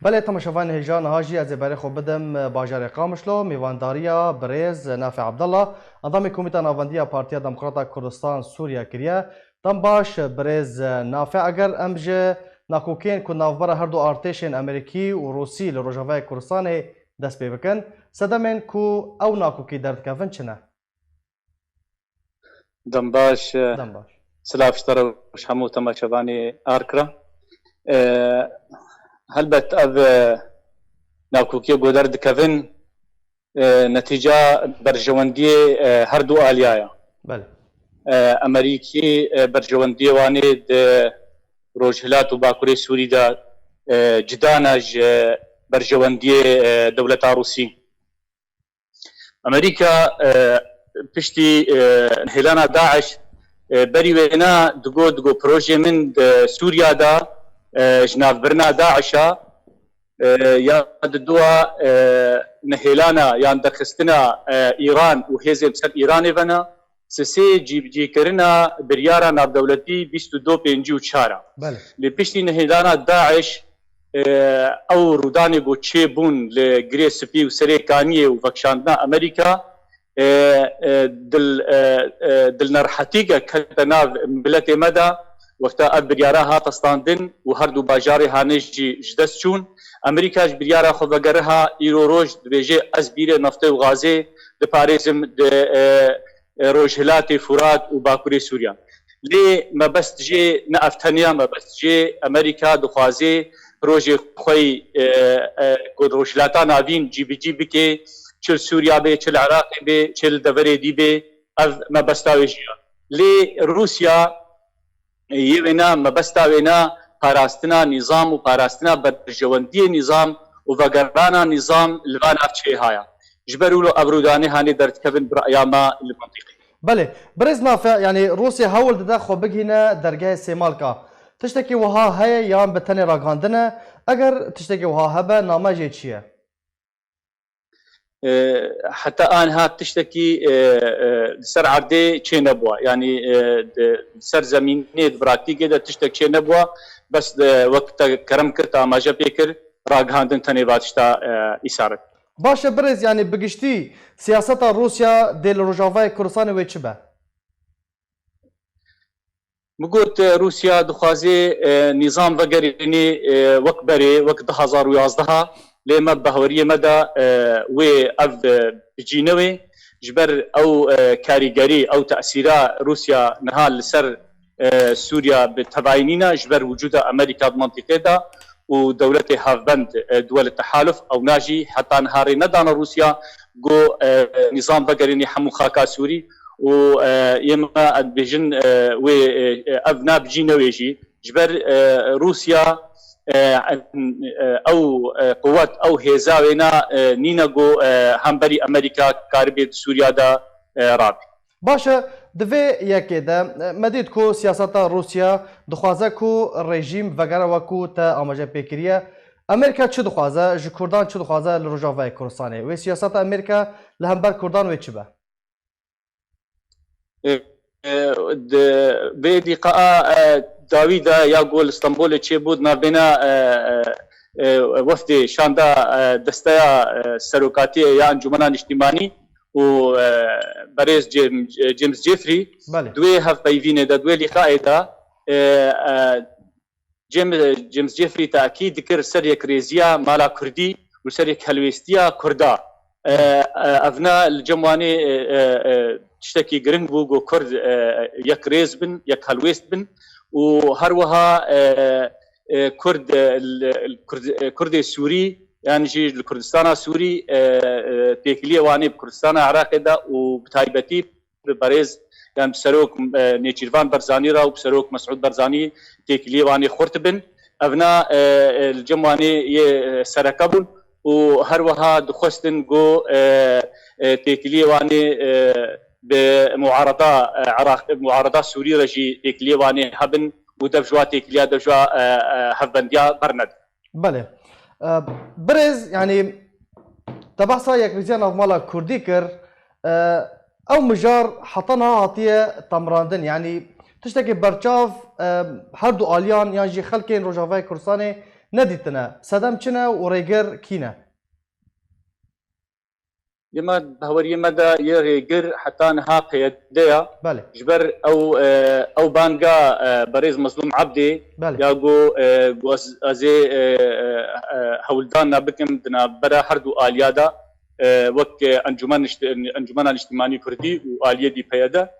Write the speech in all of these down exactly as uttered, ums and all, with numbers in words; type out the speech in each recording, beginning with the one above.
Belê, temaşevanên hêja, niha jî ez ê berê xwe bidim bajarê Qamişlo, mêvandariya birêz Nafi Abdallah, endamê Komîta Navendî ya Partiya Demokrata Kurdistan Sûriye kiriye. Dem baş, birêz Nafi, eger em ji nakokiyên ku navbera her du artêşên Amerîkî û Rûsî li Rojavayê Kurdistanê dest pê bikin, sedemên ku ew nakokî derdikevin çi ne? Dem baş, e, Dem baş. Silav ji te re û ji hemû temaşevanê Arkra. E, helbet ev, e, nakokiyê ku derdikevin, e, netîca berjewendiyê, e, her du aliya ye. Belê. E, Amerîkî, e, berjewendiyê wan ê di Rojhilat û Bakurê Sûrî de, e, cida ne ji berjewendiyê, e, dewleta Rûsî. Amerîka, e, piştî, e, hêlana DAIŞ, e, berî wêna digot, digot projeyê min di Sûriya de, e, ji navbirina DAIŞ a, e, ya di dua, e, nehêlana yan derxistina, e, Îran û hêzên ser Îranê vena, sisê cîbicîkirina biryara navdewletî bîst û du pêncî û çar a. Belê. Lê piştî nehêlana DAIŞ, e, ew rûdanê ku çêbûn li Girê Spî û Serê Kaniyê û vekişandina Amerîka, e, e, dil, e, e, dilnerehetîke kete nav miletê me de, wexta ev biryara hate standin û her du bajarê hanê jî ji dest çûn. Amerîka ji biryara xwe vegeriha îro roj dibêje, ez bîrê neftê û gazê diparêzim di, e, e, Rojhilatê Furat û Bakurê Sûriya. Lê mebest jê ne ev tenya mebest jê, Amerîka dixwaze projê xwe yî, e, e, ku di Rojhilata Navîn cîbicî bike, çi li Sûriya bê, çi li Iraqê bê, çi li deverê dî bê, ev mebesta wê jî ye. Lê Rûsya, e, yê wêna, mebesta wêna parastina nîzam û parastina berjewendiyê nîzam û vegerana nîzam li va navçeyê haya. Ji ber wilo ev rûdanê hanê derdikevin bi raya me li mintîqê. Belê, birêz Nafi, yanî Rûsya hewl dide xwe bigihîne dergehê Sêmalka. Tiştekî wiha heye yan bi tenê ragihandin e? Eger tiştekî wiha hebe, name jê çi ye? E, heta aniha tiştekî, e, e, li ser erdê çê nebûwa. Yanî, e, di, li ser zemînê, di praktîkê de tiştek çê nebûwa. Bes, e, wek te kerem kir, te amaje pê kir, ragihandin tenê va tişta, e, îsabet. Baş e birêz, yanî bi giştî siyaseta Rûsya dê li Rojavayê Kurdistanê wê çi be? Min got, e, Rûsya dixwaze, e, nîzam vegerînê, e, wek berê, wek du hazar û yazdeh a, lê me bi baweriyê me de, e, wê ev, e, bicîne wê. Ji ber ew, e, karîgerî, ew tesîra Rûsya niha li ser, e, Sûriya bi tevayî nîne, ji ber wicûda Amerîka di mintîqê de û dewletê hevbend, e, duwelê tehaluf, ewna jî heta niha rê nedane Rûsya ku, e, nîzam vegerînê hemû xaka Sûrî û, e, yê me dibêjin, e, wê, e, ev nabicî newê jî. Ji ber, e, Rûsya, e, e, ew, e, quwet, ew hêza wêna, e, nîne ku, e, hemberî Amerîka karibê di Sûriya de, e, rabê. Baş e, di vê yekê de, e, me dît ku siyaseta Rûsya dixwaze ku rejîm vegere wekû te amaje pê kiriye. Amerîka çi dixwaze, ji Kurdan çi dixwaze li Rojavayê Kurdistanê? Wê siyaseta Amerîka li hember Kurdan wê çi be? E, e, di vê lîqaa, e, dawî de ya ku li Stenbolê çêbû di navbêna, e, e, e, wefdê şanda, e, desteya, e, serokatiyê ya Encûmena Niştîmanî û, e, berêz James, James Jeffrey. Belê. Di wê hevpeyvînê de, di wê lîqaê de, e, e, James, James Jeffrey tekîd dikir ser yekrêziya mala Kurdî û ser yekhelwêstiya Kurda. E, e, evna li cem wan ê, e, e, e, tiştekî giring bû ku Kurd, e, yekrêz bin, yekhelwêst bin û her wiha, e, e, Kurd, e, li, li Kurd, e, Kurdê Sûrî yan jî li Kurdistana Sûrî, e, e, têkiliyê wan ê bi Kurdistana Iraqê de û bi taybetî bi berêz, yan bi serok, e, Nêçîrvan Barzanî re û bi serok Mesûd Barzanî têkiliyê wan ê xurt bin. Evna, e, e, li cem wan ê yê, e, sereke bûn û her wiha dixwestin ku, e, e, têkiliyê wan ê, e, bi muarada, e, Iraq, muarada Sûrî re jî têkiliyê wan ê hebin û dev ji wa têkiliya, dev ji wa, e, e, hevbendiya bernedin. Belê. E, birêz, yanî te behsa yekrêziya navmala Kurdî kir. E, ew mijar heta niha hatiye temrandin. Yanî tiştekî berçav, e, her du aliyan yan jî xelkên Rojavayê Kurdistanê nedîtine. Sedem çi ne û rêgir kî ne? Yê me, bi heweriyê me de yê rêgir heta niha peyede ya. Belê. Ji ber ew, e, ew banga, e, berêz Mezlûm Ebdê Belê. ya ku, e, ku ez, ez ê, e, e, e, hewldan ne bikim di navbera her du aliya de, e, wek, e, Encûmen Nişt-, Encûmena Niştimanî Kurdî û aliyê dî peyede.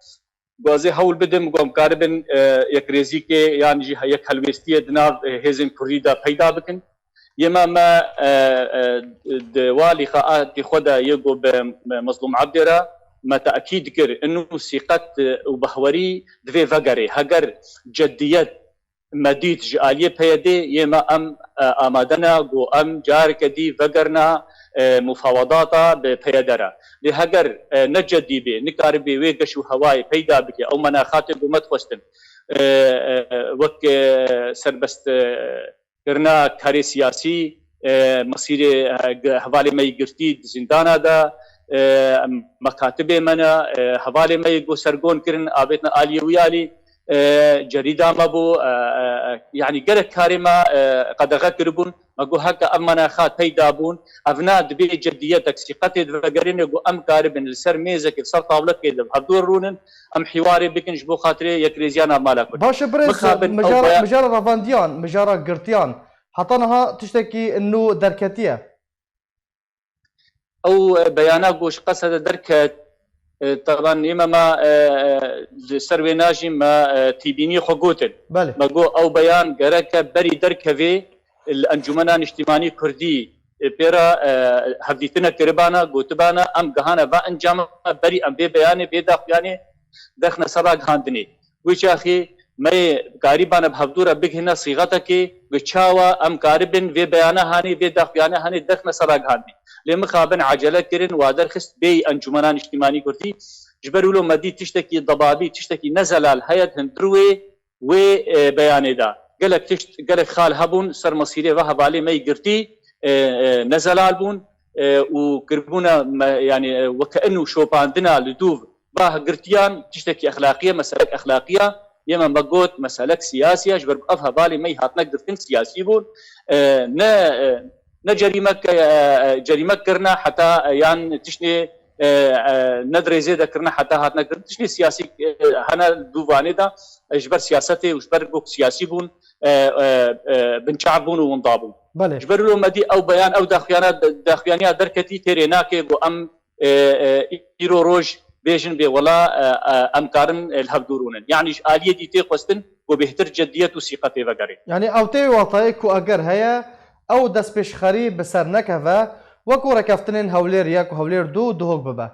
Ku ez ê hewl bidim ku em karibin, e, yekrêzîkê yan jî yek helwêstiyê di nav, e, hêzên Kurdî de peyda bikin. Yê me, me, e, e, di wa lîqaatê xwe de yê ku bi Mezlûm Ebdê re me te'kîd kir, inu sîqet, e, û behwerî divê vegerê. Heger cediyet me dît ji aliyê P Y D'ê, yê me em, e, amade ne ku em careke dî vegerina, e, mufawedata bi P Y D re. Lê heger, e, ne cedî bê, nikaribê wê geş û hewayê peyda bike, ew menaxatê ku me dixwestin, e, e, wek, e, serbest, e, kirina karê siyasî, e, mesîrê, e, g-, hevalê me yî girtî di zîndana de, e, mekatibê me ne, e, hevalê me yî ku sergon kirin, avêtine aliyê wî alî, e, cerîda me bû, e, e, e, yanî gelek karê me, e, qedexe kiribûn. Me got heke ev menaxat peyda bûn, ev na dibê cediyetek sîqetê divegerîne ku em karibin li ser mêzekê, li ser tawlekê de bi hevdû rûnin, em hîwarê bikin ji bo xatirê yekrêziya nav mala Kurd. Baş e birêz, Mixabin ew mijara, baya- mijara revandiyan, mijara girtiyan, heta niha tiştekî nû derketiye? Ew, e, beyana ku ji qesede derket, e, teban ê me, me, e, e, li ser wê najî me, e, tîbînî xwe gotin. Belê. Me got ew beyan gereke berî derkevê, li Encûmena Niştimanî Kurdî, e, pê re, e, hevdîtinek kiribana, gotibana, em gihane va encama, berî em vê beyanê, vê daxuyanê derxine seba gihandinê. Wê çaxê me yê karîbane bi hevdû re bigihine sîxetekê, bi çawa em karibin vê beyana hanê, vê daxuyane hanê derxine seba gihandinê. Lê mixabin ecele kirin, wa derxist bêyî Encûmena Niştimanî Kurdî. Ji ber wilo me dî tiştekî debabî, tiştekî ne zelal heye di hundir wê, wê, e, beyanê de. Gelek tişt, gelek xal hebûn ser mesîrê ve hevalê me yî girtî, e, e, ne zelal bûn, e, û kiribûne me, yanî, e, weke inu şopandina li dûv va girtiyan tiştekî exlaqî ye, meselek exlaqî ye. Yê me me got meselek siyasî ye, ji ber ku ev hevalê me yî hatine girtin siyasî bûn. E, ne, e, ne cerîmek, e, e, cerîmek kirine heta, e, yan tiştê, e, e, ne di rêzê de kirine heta hatine kirin. Tiştê siyasî, e, hene dûvanê de, e, ji ber siyasetê û ji ber ku siyasî bûn, e, e, e, binçav bûn û winda bûn. Belê. Ji ber wilo me dî ew beyan, ew daxuyana, daxuyaniya derketî têrê nake ku em, e, e, îro roj bêjin bê wela, e, e, em karin, e, li hev dûr rûnin. Yanî ji aliyê dî tê xwestin ku bêhtir ceddiyet û sîqetê vegerê. Yanî ew tê wê watayê ku eger heye, ew destpêşxerî bi ser nekeve, wek ku rêkeftinên Hewlêr yek û Hewlêr du Duhok bibe.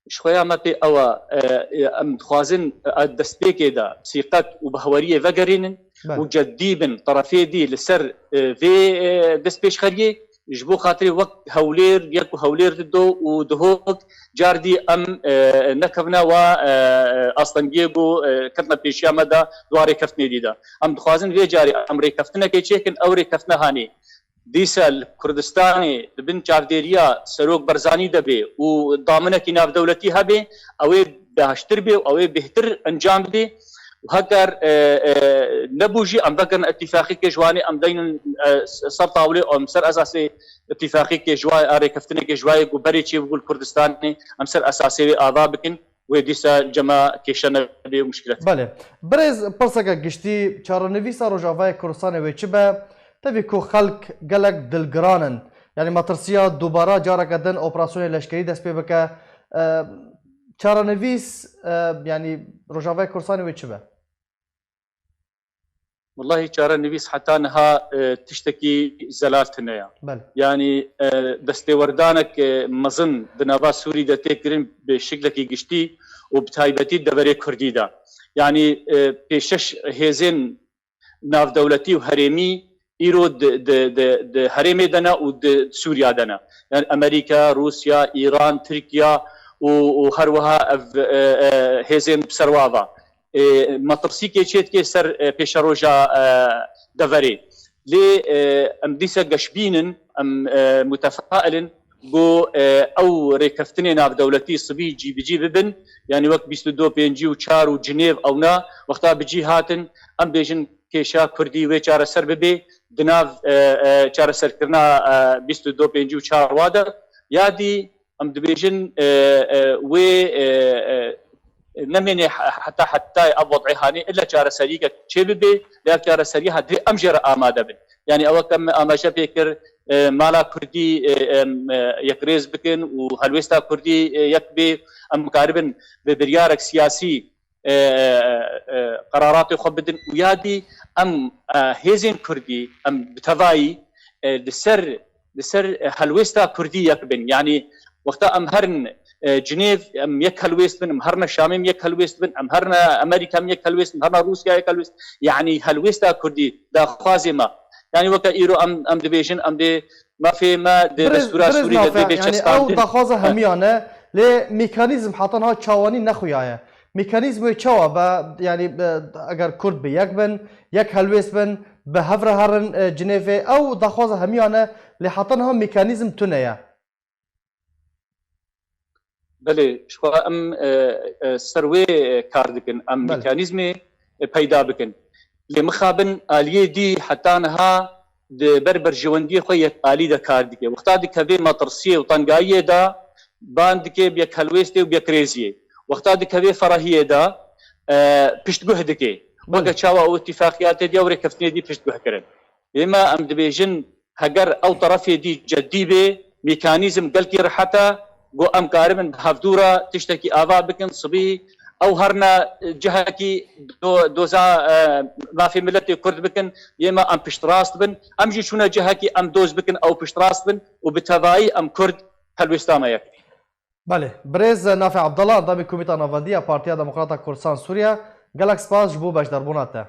Ji xwe ya me pê ew e, e, e, em dixwazin, e, destpêkê de sîqet û bihweriyê vegerînin Belê. û ceddî bin terefê dî li ser, e, vê, e, destpêşxeriyê. Ji bo xatirê wek Hewlêr yek û Hewlêr du û Duhok car dî em, e, nekevine wa, e, e, astengiyê ku, e, ketine pêşiya me de di wa rêkeftinê dî de. Em dixwazin vê carê em rêkeftinekê çêkin, ew rêkeftina hanê dîsa li Kurdistanê di bin çavdêriya Serok Barzanî de bê û daminekî navdewletî hebe, ew ê biaştir bê û ew ê bêhtir encam bidê. Û heger, e, e, nebû jî em vekirin îtîfaqîkê ji wanê em deynin, e, ser tawlê û em ser esasê îtîfaqîkê ji wa, a rêkeftinekê ji wayê ku berê çêbû li Kurdistanê em ser esasê wê ava bikin. Wê dîsa cema kêşe nebe û muşkilet. Belê. Birêz, pirseke giştî, çarenivîsa Rojavayê Kurdistanê wê çi be? Tevî ku xelk gelek dilgiran in. Yanî metirsiya dubara careke din operasyonê leşkerî dest pê bike. E, çarenivîs, e, yanî Rojavayê Kurdistanê wê çi be? Wellahî çarenivîs heta niha, e, tiştekî zelal tune ya. Belê. Yanî, e, destêwerdanek, e, mezin di nava Sûrî de tê kirin bi şiklekî giştî û bi taybetî deverê Kurdî de. Yanî, e, pêşeş hêzên navdewletî û herêmî îro di, di, di, di herêmê de ne û di Sûriya de ne. Yanî Amerîka, Rûsya, Îran, Tirkiya û, û her wiha ev, e, e, hêzên bi ser wa ve. E, metirsîkê çê dike ser, e, pêşeroja, e, deverê. Lê, e, em dîsa geşbîn in, em, e, mutefail in ku, e, ew rêkeftinê navdewletî sibî cîbicî bibin, yanî wek bîst û du pêncî û çar û Cinêv ewna, wexta bi cî hatin, em bêjin kêşa Kurdî wê çareser bibe, di nav, e, e, çareserkirina, e, bîst û du pêncî û çar wa de, ya dî em dibêjin, e, e, wê, e, e, nemêne he-, heta hetayê ev wed'ê hanê illa çareseriyeke çê bibe, lê ev çareseriya ha divê em jê re amade bin. Yanî ew ke me amaje pê kir, e, mala Kurdî, e, em, e, yekrêz bikin û helwêsta Kurdî, e, yek bê, em karibin bi biryarek siyasî, e, e, e, qeraratê xwe bidin û ya dî em, e, hêzên Kurdî, em bi tevayî, e, li ser, li ser, e, helwêsta Kurdî yek bin. Yanî wexta em herin, e, Cinêv, em yek helwêst bin, em herine Şamê, em yek helwêst bin, em herine Amerîka, em yek helwêst bin, herine Rûsya yek helwêst. Yanî helwêsta Kurdî, daxwazê me. Yanî weke îro em, em dibêjin, em dê mafê me di Birêz, destûra birêz Sûrî de Nafe, dê bê yanî ew çespandin. Daxwaza hemiyan e, lê mekanîzm heta niha çawanî nexuyaye. Mekanîzm wê çawa be, yanî, e, eger Kurd bi yek bin, yek helwêst bin, bi hev re herin, e, Cinêvê, ew daxwaza hemiyan e, lê heta niha mekanîzm tune ye. Belê, ji xwe em, e, e, ser wê, e, kar dikin, em Belê. Mekanîzmê, e, peyda bikin. Lê mixabin aliyê dî heta niha di ber berjewendiyê xwe yek alî de kar dike. Wexta dikeve metirsiyê û tengayiyê de, ban dike bi yek helwêstê û bi yek rêziyê. Wexta dikeve ferahiyê de, e, piştguh dike. Belê. Weke çawa û îtîfaqiyatê dî û rêkeftinê dî piştguh kirin. Êma em dibêjin, heger ew terefê dî ceddî bê, mekanîzm gelkî rehet e, ku em karibin bi hevdû re tiştekî ava bikin, sibî ew herine cihekî do-, doza, e, mafê miletê Kurd bikin, yê me em piştrast bin, em jî çûne cihekî em doz bikin, ew piştrast bin û bi tevayî em Kurd helwêsta me yek. Belê, birêz Nafe Abdallah, endamê Komîta Navendî ya Partiya Demokrata Kurdistan Sûriye, gelek spas ji bo beşdarbûna te.